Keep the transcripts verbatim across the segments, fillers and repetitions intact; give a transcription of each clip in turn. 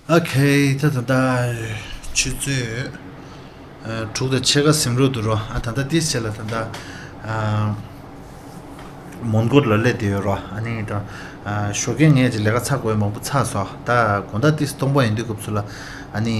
ཨོ་ཁེ། ད་ད་ད་ཆུ་ཚོད་ཨ་དྲུག་དང་ཕྱེད་ཀ་ཟིན་འགྲོ་འདུག་རོ། ཨ་ད་ད་ཏིས་བྱས་ལ་ད་ད་ཨ་མོན་གྷོ་ལ་སླེབས་བསྡད་ཡོད་རོ། ཨ་ནི་ད་ཨ་ཞོགས་ཀས་ངས་ཅིག་ལས་ཀ་ཚར་དགོས་མང་པོ་ཚར་སོང་། ད་དགོང་དག་ཏིས་སྟོང་པ་ཡིན་དུས་སྐབས་སུ་ལ་ཨ་ནི་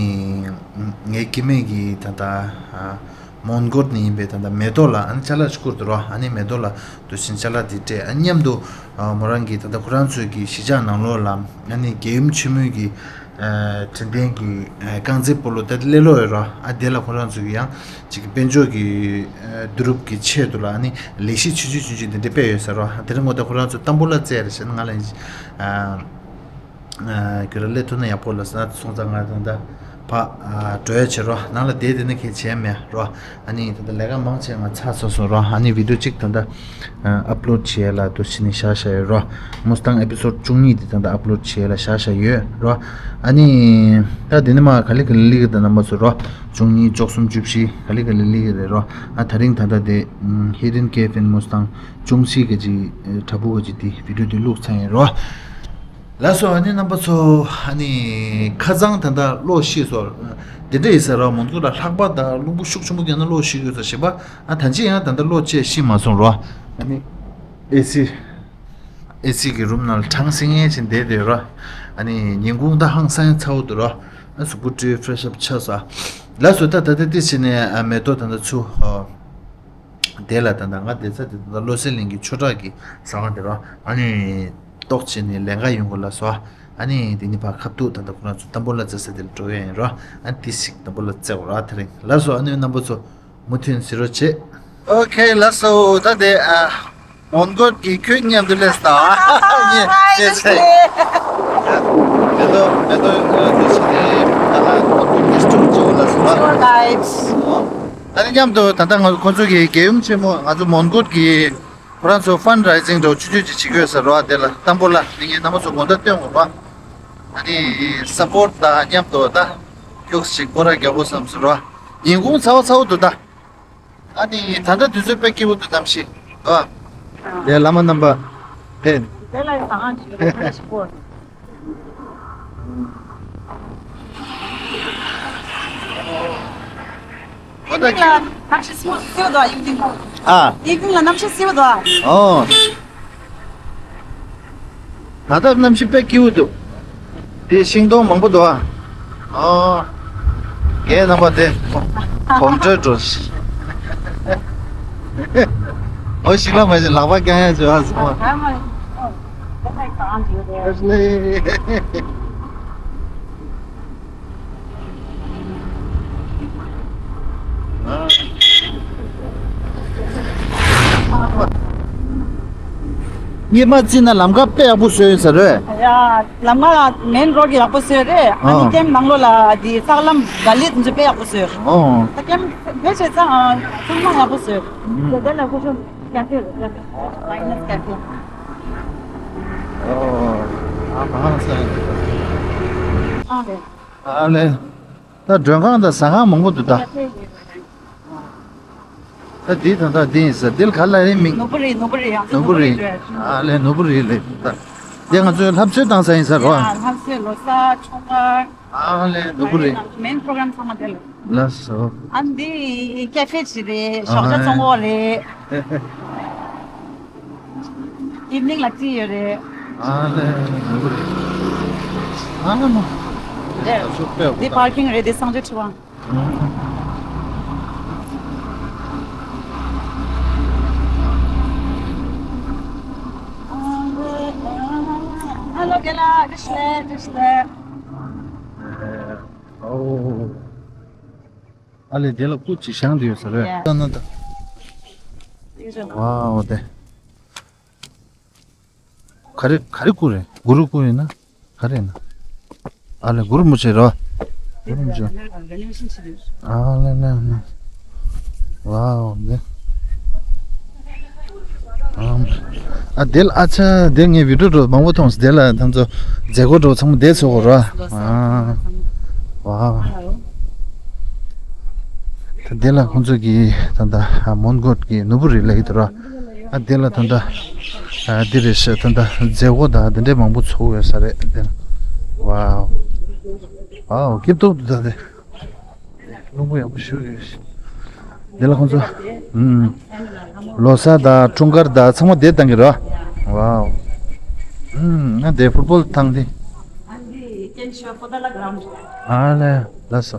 ངའི་སྐྱེ་དམན་གྱིས་ད་ད་ཨ་མོན་གྷོ་ནས་ཡིན་པའི་ད་ལྟ་མེ་ཏོག་ལ་ཨ་ནི་ཅ་ལག་ཅིག་བསྐུར་འདུག་རོ། ཨ་ནི་མེ་ཏོག་ལ་དུ་ཕྱིན་ཅ་ལག་འདི་སྤྲད། ཨ་མཉམ་དུ་ཨ་མོ་རང་གིས་ད་ལྟ་ཁོ་རང་ཚོའི་གི་གཞིས་ཆགས་ནང་ལོགས་ལ་ཨ་ནི་རྒྱལ་ཡུམ་ཆེན་མོའི་གི་ཨ་དྲན་རྟེན་གི་ཨ་རྐང་རྩེད་སྤོ་ལོ་ད་ལྟ་སླེ་ལོ་ཡོད་རོ། ཨ་དེ་ལ་ཁོ་རང་ཚོའི་གི་ཡང་ཅིག་གི་དཔལ་འབྱོར་གི་ཨ་བསྡུ་རུབ་གི་ཆེད་དུ་ལ་ཨ་ནི་ལས་གཞི་ཆུང་ཆུང་ཆུང་ཆུང་འདི་འདྲ་སྤེལ་ཡོད་ས་རོ། ཨ་དེ་རིང་ངོ་ད་ཁོ་རང་ཚོ་ཏམ་བུ་ལ་རྩེ་རེ་བྱས་ན་ང་ལ་ཨ། ཨ་ཁྱོད་རང་སླེབས་ཐུབ་ན་ཡག་པོ་ལ་ཟེར་ན་སོང་ཙང་ང་ད་ལྟ་ཕ་ཨ་འགྲོ་ཡ་བྱེད་རོ། ནང་ལ་བསྡད་དེ་ནི་ཁྱད་བྱས་མེད་རོ། ཨ་ནི་ད་ལྟ་ལས་ཀ་མང་ཆེ་ང་ཚར་སོང་སོང་རོ། ཨ་ནི་བི་ཌི་ཡོ་གཅིག་ད་ལྟ་ཨ་ཨབ་ལོཌ་བྱེད་ཡ་ལ་དུ་ཕྱི་ནས་བཞག་བཞག་ཡོད་རོ། མུ་སི་ཏང་ཨེ་པི་སོཌ་བཅུ་གཉིས་དེ་ད་ལྟ་ཨབ་ལོཌ་བྱེད་ཡ་ལ་བཞག་བཞག་ཡོད་རོ། ཨ་ནི་ད་དེ་ནི་མ་ག་ལེ་ག་ལེ་སླེབས་ཀྱི་ད་རྣམ་པ་ཚོ་རོ། བཅུ་གཉིས་བཅུ་གསུམ་བཅུ་བཞི་ག་ལེ་ག་ལེ་སླེབས་ཀྱི་རེད་རོ། ཨ་ད་རིང་ད་ལྟ་དེ་ཧི་ཌེན་ཀེབ་ཨིན་མུ་སི་ཏང་ཅུང་སི་ག་ཅིག་དྲ་འབུ་ག་ཅིག་དེ་བི་ཌི་ཡོ་དེ་བླུགས་ཚར་ཡིན་རོ། ལགས་སོ། ཨ་ནི་རྣམ་པ་ཚོ་ཨ་ནི་ཁ་སང་ད་ལྟ་གློག་ཤེས་སོ། དེ་འདྲ་ཡིན་ས་ར་མོན་གྷོ་ལ་ལྷགས་པ་དང་རླུང་བུ་ཤུགས་ཆེན་པོ་བརྒྱབ་ན་གློག་ཤེས་དགོས་ས་ཞེས་པ། ཨ་ད་ཅི་ཡང་ད་ལྟ་གློག་ཅེས་ཤེས་མ་སོང་རོ། ཨ་ནི་ཨེ་སི་ཨེ་སི་གི་རུམ་ནང་ལ་གྲང་སིང་ངེ་ཅིག་བསྡད་བསྡད་རོ། ཨ་ནི་ཉིན་གུང་ད་ཧང་སང་ཚ་བོ་འདུག་རོ། ཨ་གཟུགས་པོ་བཀྲུས་ཕེ་རེ་ཤི་ཨབ་ཆགས་སོ། ལགས་སོ། ད་ད་ལྟ་དེ་བྱས་ནས་ཨ་མེ་ཏོག་ད་ལྟ་ཚུ་ཨ། དེ་ལ་ད་ལྟ་ང་བསྡད་ས་དེ་ད་ལྟ་བློ་གསལ་གླིང་གི་ཆོས་གྲགས་ཀྱི་ཟ་ཁང་དེ་རོ། ཨ་ནི་ཏོག་བྱས་ནས་ལེན་ག་ཡོང་དགོས་ལགས་སོ། ཨ་ནི་དེ་ནི་ཕར་ཁ་ཐུག་ད་ལྟ་ཁོ་རང་ཚོ་ཏམ་བུ་ལ་རྩེ་ས་དེ་ལ་འགྲོ་ཡ་ཡིན་རོ། ཨ་ནི་ཏི་ཞིག་ཏམ་བུ་ལ་རྩེ་དགོས་རོ། ཨ་དེ་རིང་ལགས་སོ། ཨ་ནི་རྣམ་པ་ཚོ་མུ་མཐུད་གཟིགས་རོགས་བྱེད། ཨོ་ཁེ་ལགས་སོ། ད་དེ་ཨ་མོན་གྷོ་གི་ཁྱོད་མཉམ་དུ་སླེབས་སོང་། ཡེ་ཡེ་ཚེ། མེ་ཏོག་མེ་ཏོག་ཨ་དེ་བྱས་ནས་ད་ལ་མོན་གྷོ་གི་སི་ཊུར་བྱེད་དགོས་ལགས་སོ། ཨ་ནི་མཉམ་དུ་ད་ལྟ་ང་ཁོང་ཚོ་གི་རྒྱལ་ཡུམ་ཆེན་མོ་ང་ཚོ་མོན་གྷོ་གི་ཁོ་རང་ཚོ་ཕན་རའི་ཛིང་འདྲ་བོ་ཆུང་ཆུང་ཅིག་བྱེད་ཀྱི་ཡོད་ས་རོ། དེ་ལ་ཏམ་བུ་ལ་ནི་ངས་རྣམ་པ་ཚོ་དགོང་དག་སྟོན་དགོས་རོ། ཨ་ནི་སཔོརཊ་དང་མཉམ་དུ་ད་ཁྱུག་ཅིག་སྐོར་ར་རྒྱག་དགོས་བསམ་སོང་རོ། ཉིན་གུང་ཚ་བོ་ཚ་བོ་འདུག་ད། ཨ་ནི་ད་ལྟ་དུས་ཚོད་དཔེ་སྐྱིད་པོ་འདུག་གནམ་གཤིས་ཨ། ལས་བླ་མ་རྣམ་པ་ཕེབས། དེ་ལ་ཟ་ཁང་ཅིག་ཡོད་རེད། ཁ་ཤས་སྐོར། ཨོ་ད་ཨིབ་ནིང་ལ་གནམ་གཤིས་བསིལ་བོ་འདུག་ཨིབ་ནིང་ལ། ཨ། ཨིབ་ནིང་ལ་གནམ་གཤིས་བསིལ་བོ་འདུག་ཨོ། ད་ལྟ་གནམ་གཤིས་དཔེ་སྐྱིད་པོ་འདུག་དེ་ཤིང་སྡོང་མང་པོ་འདུག་ཨ། ཨོ། ངའི་རྣམ་པ་དེ་གོམ་བགྲོད་འགྲོ། ཨོ་ཤིང་ལ་མ་ཤི་ལག་པ་བརྐྱང་ཡ་བྱོས་ཨ་སོ། སྔོན་མ་བརྩིས་ན་ལམ་ཁ་དཔེ་ཡག་པོ་བཟོས་ཡོད་ས་རེད། ཡ། ལམ་ཁ་མེན་རོཌ་ཡག་པོ་བཟོས་རེད། ཨ་ནི་ཨ། ཀེམ་ནང་ལོགས་ལ་དེ་ལྕགས་ལམ་ག་ལེ་དེ་ཚོ་དཔེ་ཡག་པོ་བཟོས། ཨོ། ད་ཀེམ་དཔེ་བྱས་ཙང་ཨ་ཚང་མ་ཡག་པོ་བཟོས། ཨུམ། དེ་དེ་ལ་ཁོ་ཚོ་ཀེ་ཧྥེ་རེད། ཀེ་ཧྥེ། མའི་ནས་ཀེ་ཧྥེ། ཨོ། ཨ་ཧ་ས། ཨ་རེད། ཨ་ལེ། ད་མགྲོན་ཁང་དང་ཟ་ཁང་མང་པོ་འདུག་ད། ད་འདི་དང་ད་འདི་ཡིན་ཟེར། འདི་ལ་ག་ལ་རེད་མིང་། ནོར་བུ་རི། ནོར་བུ་རི། ཡང་ནོར་བུ་རི། ནོར་བུ་རི་ལ། ཨ་ལེ་ནོར་བུ་རི་ལ་ད། འདི་ང་ཚོའི་ལྷ་གསོལ་བཏང་ས་ཡིན་ཟེར་རོ། ཡ་ལྷ་གསོལ། ལོ་གསར། ཆོ་ག་ཨ་ལེ་ནོར་བུ་རི། མེན་པོ་རོ་གྷ་རམ་ཚང་མ་དེ་ལ། ལགས་སོ། ཨ་འདི་ཀེ་ཧྥེ་ཅིག་རེད། ཞོགས་ཇ་བཙོང་གི་རེད། ཨིབ་ནིང་ལ་རྩིས་ཡོད་རེད། ཨ་ལེ་ནོར་བུ་རི། ཨ་ལེ་མོ། ལགས་སོ། འདི་པར་ཀིང་རེད། འདི་གསང་སྤྱོད་ཁྲི་དབང་། ཨ་ལེ་དེ་ལ་སྐུ་ཅིག་བཞེངས་བསྡད་ཡོད་ས་རེད། ཡ། ད་ན་ད། ཝའོ་དེ། ག་རེ་ག་རེ་སྐུ་རེད། གུ་རུ་སྐུ་ཡིན་ན། ག་རེ་ཡིན་ན། ཨ་ལེ་གུ་རུ་མུ་ཆེ་རོ། གུ་རུ་མུ་ཆེ། ཨ་ལེ་ལེ་ལེ། ཝའོ་ལེ། ཨམ། ཨ་དེ་ལ་ཨ་ཆ་དེ་ངས་བི་ཌིའོ་འགྲོ་མང་པོ་མཐོང་སོང་། དེ་ལ་ད་ཚོ་མཛད་སྒོ་འགྲོ་ཚང་མ་དེ་ཚོ་གོ་རོ། ཨ། ཝའོ། ད་དེ་ལ་ཁོང་ཚོ་གི་ད་ལྟ་མོན་གྷོ་གི་ནོར་བུ་རི་ལ་ཡོད་རོ། ཨ་དེ་ལ་ད་ལྟ་ཨ་དེ་རེད་ཤག་ད་ལྟ་མཛད་སྒོ་དང་དེ་འདྲས་མང་པོ་ཚོགས་ཡོད་ས་རེད་དེ་ལ། ཝའོ། ཨའོ། སྐྱིད་སྡུག་འདུག་ད་དེ། རླུང་བུ་ཡག་པོ་ཞུ་གི་ཡོད་ཤག་འདི་ལ་ཁོང་ཚོ། ཨུམ། ལོ་གསར་དང་འཁྲུངས་སྐར་དང་ཚང་མ་འདིར་བཏང་གི་རེད་བ། ཝའོ། ཨུམ། ང་འདིར་ཕུཊ་སྦོལ་ཐང་འདི། ཨ་ལེ། ལགས་སོ།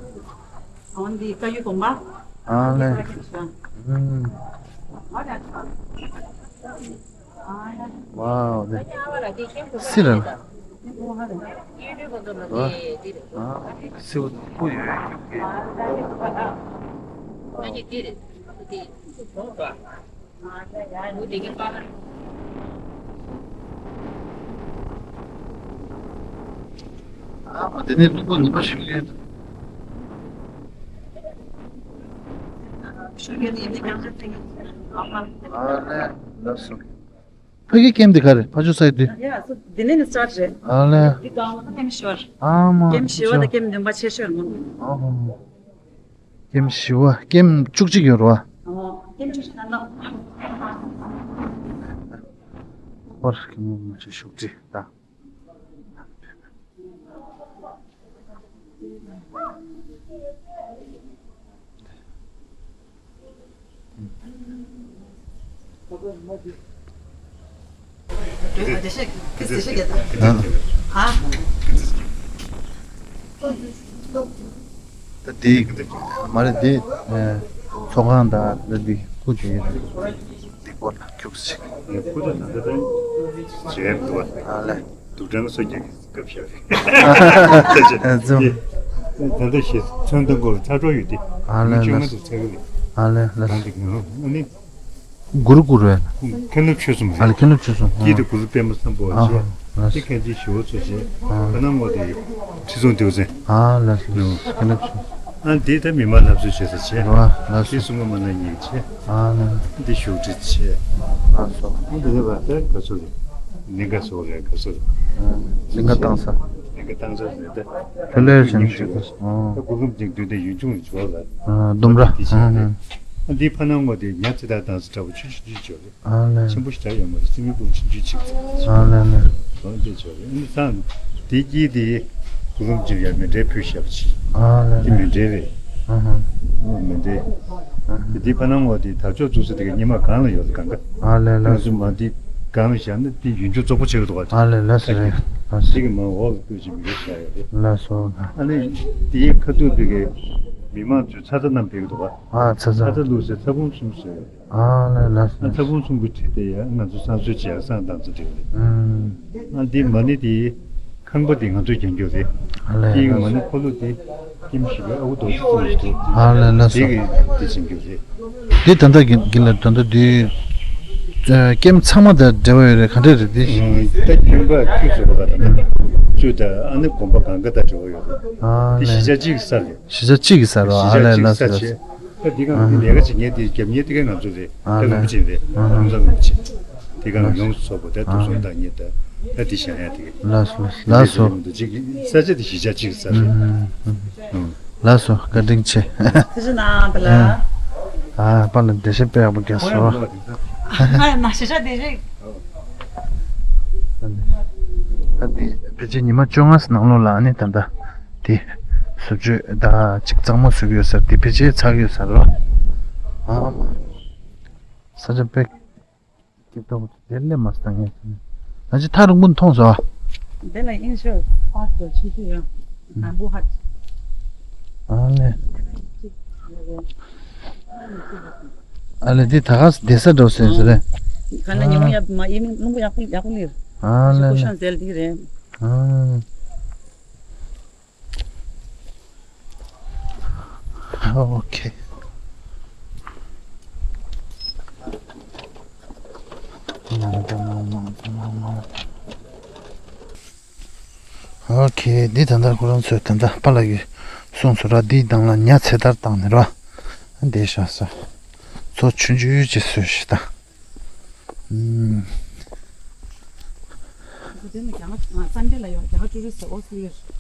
ཨ་ལེ། ཨུམ། ཝའོ། དེ་སི་ར་ལ། ཨ། སི་བ་སྤུ་ཡོད་ཡོད་ཀྱི། ཨ་མ་དེ་ནས་སྤུ་ནུས་པ་ཞིག་ཡོད། ཨ་ལེ། ལགས་སོ། ཕ་གི་ཀེམ་འདི་ག་རེ་ཕ་ཆུ་སའི་དུས། ཡ་སོ་འདི་ནས་ནི་སི་ཊར་ཊི་རེད། ཨ་ལེ། འདི་སྒང་ལ་ཀེམ་ཤི་ཝར། ཨ་མ། ཀེམ་ཤི་ཝར་དང་ཀེམ་བདུན་པ་ཆེ་ཤོས་ཡིན། ཨ་ཧོ། ཀེམ་ཤི་ཝར་ཀེམ་བཅུ་གཅིག་ཡོད་རེད་བ། ཨ་ཀེམ་བཅུ་གཅིག་ད་ལྟ། ཧོར་ཀེམ་བཅུ་གཅིག་ད། ད་འདི་མ་རེད་འདི། ཚོགས་ཁང་དང་ད་འདི་སྐུ་མཇལ་ཡས་དང་འདི་སྐོར་ལ་ཁྱུག་ཙམ་ཞིག་ཁུ་ཚོ་ད་ལྟ་ད་མཇལ་འདུག་བ། ཨ་ལེ། དུག་སྦྲང་སོ་རྒྱག་གི་སྐབས་ཤར་རེད། ཨ་ཙམ། ད་ལྟ་ཞེས་ཚོན་མདོག་སྐོར་ཚ་གྲོགས་ཡོད་དེ། ཨ་ལེ་མི་ཆུང་ལགས་མ་དུ་ཚ་གི་རེད། ཨ་ལེ་ལགས་སོ། གང་དེ་གང་རུང་ཨ་ནི། གུ་རུ་གུ་རུ་ཡ། མཁན་སློབ་ཆོས་གསུམ་རེད། ཨ་ལེ་མཁན་སློབ་ཆོས་གསུམ། སྐྱིད་དུ་གུ་རུ་པདྨ་སམ་བྷོ་བ་ཨ་ཞེས། ཧ་ལགས་དེ་སོ། མཁན་ཆེན་ཞི་བ་འཚོ་ཞེས། ཨ་ཕ་ནང་ངོ་དེ་ཁྲི་སྲོང་ལྡེའུ་བཙན། ཨ་ལགས་སོ། མཁན་སློབ་ཆོས། ཨ་འདི་ད་མི་མང་ལབ་སུ་བྱེད་ས་བྱེད། རེད་བ། ལགས་སོ། ཁྲི་སྲོང་ལྡེའུ་བཙན་གཉིས་བྱེད། ཨ་ལགས། འདི་བཞུགས་ཁྲི་བྱེད། ལགས་སོ། ཨ་འདི་ནས་བ་ད་ག་ཚོད་རེད། གླིང་ག་ཚོད་རེད་ག་ཚོད་རེད། གླིང་ག་བཏང་ས། གླིང་ག་བཏང་ས་རེད་ད། ལྷོད་ལྷོད་བྱས་ནས་བཞུགས་ས། ད་གུར་གུམ་ཅིག་འདུས་ཏེ་ཡུལ་ལྗོངས་ལ་འབྱོར་ལ། ལྡུམ་ར། དེ་བྱས་ཏེ། ཨ་འདིའི་ཕ་ནང་ངོ་དེ་ཉ་ཚེ་ཐར་བཏང་ས་འདྲ་བོ་ཆུང་ཆུང་ཆུང་ཆུང་རེད། ཨ་ལེ། ཆེན་པོ་ཞེ་དྲག་ཡོད་མ་རེད། སྲིན་མོའི་སྤུ་ཆུང་ཆུང་ཅིག་ཨ་ལེ་ལེ། ལོ་འདི་ཆོག་རེད། ཨ་ནི་སང་དེ་དཀྱིལ་དེ་གུ་རུ་རིན་པོ་ཆེ་ཡར་མཎྜལ་ཕུལ་བཞག་པ་ཅིག་ཨ་ལེ་དེ་ལེ། མཎྜལ་རེད། ཨ་ཧ། ཨོ་མཎྜལ། ཨ་ཧ། དེ་དེའི་ཕ་ནང་ངོ་དེ་དར་ལྕོག་བཙུགས་ས་དེ་ག་སྙེ་མ་སྒང་ལ་ཡོད་ས་སྒང་ག་ཨ་ལེ་ལེ། ང་ཚོ་མ་དེ་སྒང་ལ་བཞག་ན་དེ་ཡུལ་ལྗོངས་བཙོག་པོ་ཆགས་ཀྱི་འདུག་ག་ཨ་ལེ་ལེ་སོ་རེད། ལགས་སོ། དེ་གི་མ་འོག་ལ་ལྟོས་ཅིག་མི་རེ་བཞག་ཡོད་རེད། ལགས་སོ། ཨ་ནི་དེའི་ཁ་ཐུག་དེ་གའི་མི་མང་ཚོས་ཚ་ཚ་བསྣམས་བསྡད་ཀྱི་འདུག་ག་ཨ་ཚ་ཚ། ཚ་ཚ་བླུགས་སའི་ཚ་བུམ་གསུམ་བཟོས། ཨ་ལེ་ལགས་སོ། ཨ་ཚ་བུམ་གསུམ་གྱི་ཁྲི་དེ་ཡང་ང་ཚོ་བསང་གསོལ་བྱས་བསང་བཏང་ཚུལ་འདྲ་རེད། ཨུམ། ཨ་འདི་མ་ཎི་དེ་ཁང་པ་དེ་ང་ཚོས་བརྒྱབ་རྒྱུ་རེད། ཨ་ལེ་དེ་གི་ལགས་མ་ཎི་འཁོར་ལོ་དེ་ཀེམ་ཞི་བའི་ཨ་ཁུ་རྡོ་རྗེ་གཙོ་བོ་ཞིག་འདུག་ཨ་ལེ་ལགས་སོ། དེ་གི་དེ་བྱེད་རྒྱུ་རེད། འདི་ད་ལྟ་གི་གི་ལ་ད་ལྟ་འདི་ཀེམ་ཚང་མ་དང་འབྲེལ་བ་ཡོད་རེད། ག་འདྲ་རེད་འདི། ད་ཀེམ་པ་བཅུ་ཚོ་བ་དང་བཅུ་དང་ཨ་ནི་དགོན་པ་གང་ག་དང་འབྲེལ་བ་ཡོད་རེད། ཨ་དེ་ལེ། གཞིས་ཆགས་གཅིག་གི་ས་རེད། གཞིས་ཆགས་གཅིག་གི་ས་རེད། ཨ་ལེ་ལགས་སོ། ད་འདི་གང་འདི་ལས་ཀ་བྱེད་མཁན་དེ་རྒྱབ་མཁན་དེ་ག་ང་ཚོ་རེད། ཨ་ད་རིན་པོ་ཆེ་རེད། ཨ་ཧ། རིན་པོ་ཆེ། དེ་ག་ཡོངས་སུ་རྫོགས་པ་ད་དུག་སྦྲང་བཏང་མཁན་ད་ད་འདི་བཞེངས་ཡ་དེ་ག་ལགས་སོ་ལགས་སོ། ད་ཅིག་ས་ཆ་དེ་གཞིས་ཆགས་གཅིག་གི་ས་རེད། ཨུམ། ལགས་སོ་བཀའ་དྲིན་ཆེ། ཐུགས་རྗེ་གནང་། ད་ལ། ཨ་པ་ལ་འགྲེལ་བཤད་དཔེ་ཡག་པོ་རྒྱག་སོང་། ཨ་ན་གཞིས་ཆགས་དེ་རེད། ད་འདི་ཕལ་ཆེར་ཉི་མ་བཅོ་ལྔ་ནང་ལོགས་ལ་ཨ་ནི་ད་ལྟ་དེ་བཟོ་བཅོས་ད་ཅིག་གཙང་མ་བཟོ་གི་ཡོད་ས་རེད། དེ་ཕལ་ཆེར་ཚར་གི་ཡོད་ས་རེད་བ། ཨ་མ། ས་ཆ་དཔེ་སྐྱིད་པོ་དེ་སླེབས་མ་སོང་ངས། ད་ཅི་ཐག་རིང་པོ་མཐོང་སོང་ཨ། དེ་ལ་ཨིན་ཤོར་པཱར་ཀ་ཆེ་ཤོས་ཡོད། ནམ་བུ་ཧ། ཨ་ལེ། ཨ་ལེ་འདི་ད་ག་བསྡད་ས་འགྲོ་ཟེར་ཟེར་རེད། ག་ལ་ཉི་མ་ཡག་མ་ཡིན་རླུང་བུ་ཡག་པོ་ཡག་པོ་ལིར། ཨ་ལེ་ཞིག་པོ་ལེ། ཤང་ཟེར་འདི་རེད། ཨ། ཨོ་ཁེ། ཨོ་ཁེ། འདི་ད་ལྟ་ཁོ་རང་ཚོས་ད་ལྟ་པཱ་ལགས་ཀྱིས་གསུངས་སོང་ར། འདིའི་གདན་ལ་ཉ་ཚེ་ཐར་བཏང་ནས་ར། འདི་བཞག་ས། མཚོ་ཆུང་ཆུང་ཅིག་བཟོས་ཤག་ད། ཨུམ།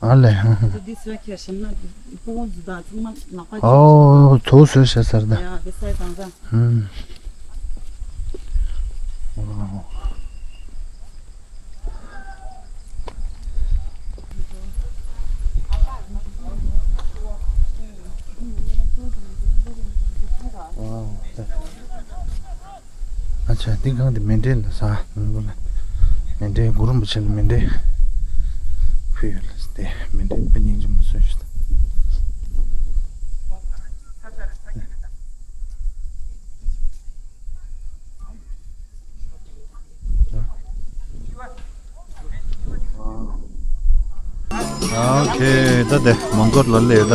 ཨ་ལེ། ཨོ་ཚོ་བཟོས་བྱས་ས་རེད་ད། ཨུམ། ཨོ། ཆ་འདི་གང་དེ་མཎྜལ་ལ་ཟ་ནོར་བུ་ལ། མཎྜལ་གུ་རུ་རིན་པོ་ཆེ་ལ་མཎྜལ་ཕུལ་ཡོད་ལ་དེ་མཎྜལ་དཔེ་སྙིང་རྗེ་མོ་བཟོས་ཤག་ཨོ་ཁེ། ད་དེ་མོན་གྷོ་ལ་སླེབས་ད།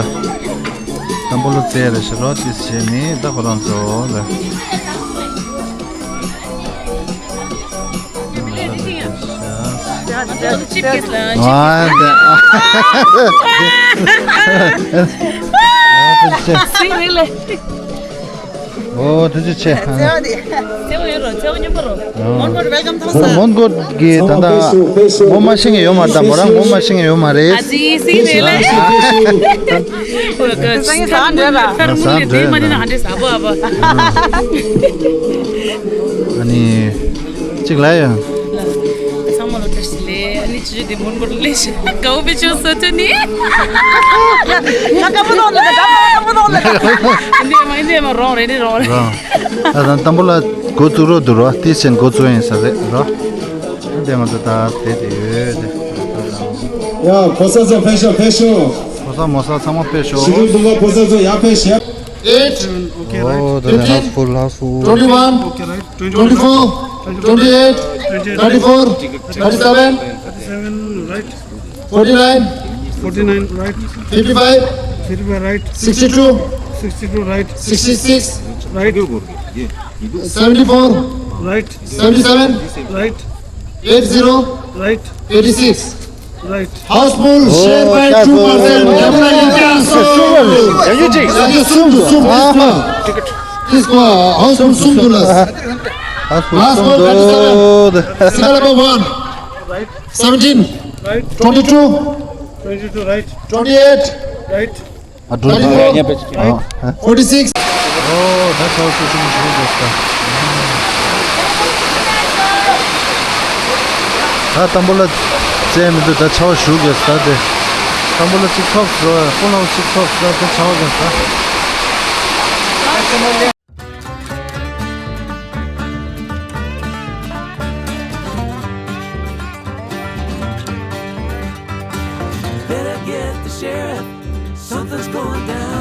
ཏམ་བུ་ལ་རྩེ་རེ་ཞིག་རོ་ཏིས་བྱས་ནི་ད་ཁོ་རང་ཚོ་ལ། ཨོ་ཐུགས་རྗེ་ཆེ། བརྩེ་བ་ཡོད་རོ། བརྩེ་བ་སྙོམས་པོ་རོ། མོན་གྷོ་ཝེལ་ཀམ་ཐོག་ས། མོན་གྷོ་གི་ད་ལྟ་ངོ་མ་ཤེས་ཀྱི་ཡོད་མ་རེད། ད་མོ་རང་ངོ་མ་ཤེས་ཀྱི་ཡོད་མ་རེད། ཨ་ཙི་སི་རེད་ལ། ཨོ་ཀ་ས་ངའི་ཟ་འདྲ་ར། ཐར་མུ་ནི་དེ་མ་ནི་ན་ཧ་འདྲེ་ཟ་བ་བ། ཨ་ནི་གཅིག་ལ་ཡ། ཚང་མ་ལོ་བཀྲ་ཤིས་བདེ་ལེགས། ཨ་ནི་ཅི་ཅི་དེ་མོན་གྷོ་ལ་སླེབས་ཤག་དགའ་བོ་དཔེ་ཆོག་ས་ཐོན་ནི། ང་དགའ་པོ་ནོར་ལ་དགའ་པོ་དགའ་པོ་ནོར་ལ་དགའ། འདི་མ་འདི་མ་རོང་རེ་ནི་རོང་རེ། རོང་། ཨ་ད་ཏམ་བུ་ལ་འགོ་བཙུགས་རོགས་འདུག་རོ། ཏིས་ཆེན་འགོ་བཙུགས་ཡིན་ས་རེད་རོ། འདི་ང་ཚོ་ད་དེ་དེ་ཡོད་དེ། ཡ་ཕོ་གསར་ཚོ་ཕེབས་ཤོག་ཕེབས་ཤོག་ཕོ་གསར་མོ་གསར་ཚང་མ་ཕེབས་ཤོག་ཞི་ལུ་འདུག་ག་ཕོ་གསར་ཚོ་ཡར་ཕེབས་ཤོག Eight, ཨོ་ད་ད་ཧའུ་སི་ཕུལ་ཧའུ་སི་ཕུལ། Twenty-one, twenty-four, twenty-eight, thirty-four, thirty-seven, forty-nine, forty-nine, right. Fifty-five, fifty-five, right. Sixty-two, sixty-two, right. Sixty-six, right. Seventy-four, right. Seventy-seven, right. Eight zero, right. Eighty-six, right. House full, share by two percent. Definitely cancel. Thank you, Chief. Thank you, Sum, Sum, Sum. Please go. House full, Sum, Sum. House full, Sum. Single number one. Right. Seventeen. Right. Twenty-two. Twenty-two, right. Twenty-eight. Right. ཨ་འགྲོ་འདུག Forty-six. ཨོ་ད་ཆ་བ་སུ་ཞིག་ཞུ་དགོས་ས། ད་ཏམ་བུ་ལ་རྩེ་མི་འདུག་ད་ཆ་བ་ཞུ་དགོས་ས་དེ། ཏམ་བུ་ལ་གཅིག་ཐོབ་སོ། སྤུ་ལའུ་གཅིག་ཐོབ་སོ། ད་ཆ་བ་དགོས་ས། Better get the sheriff. Something's going down.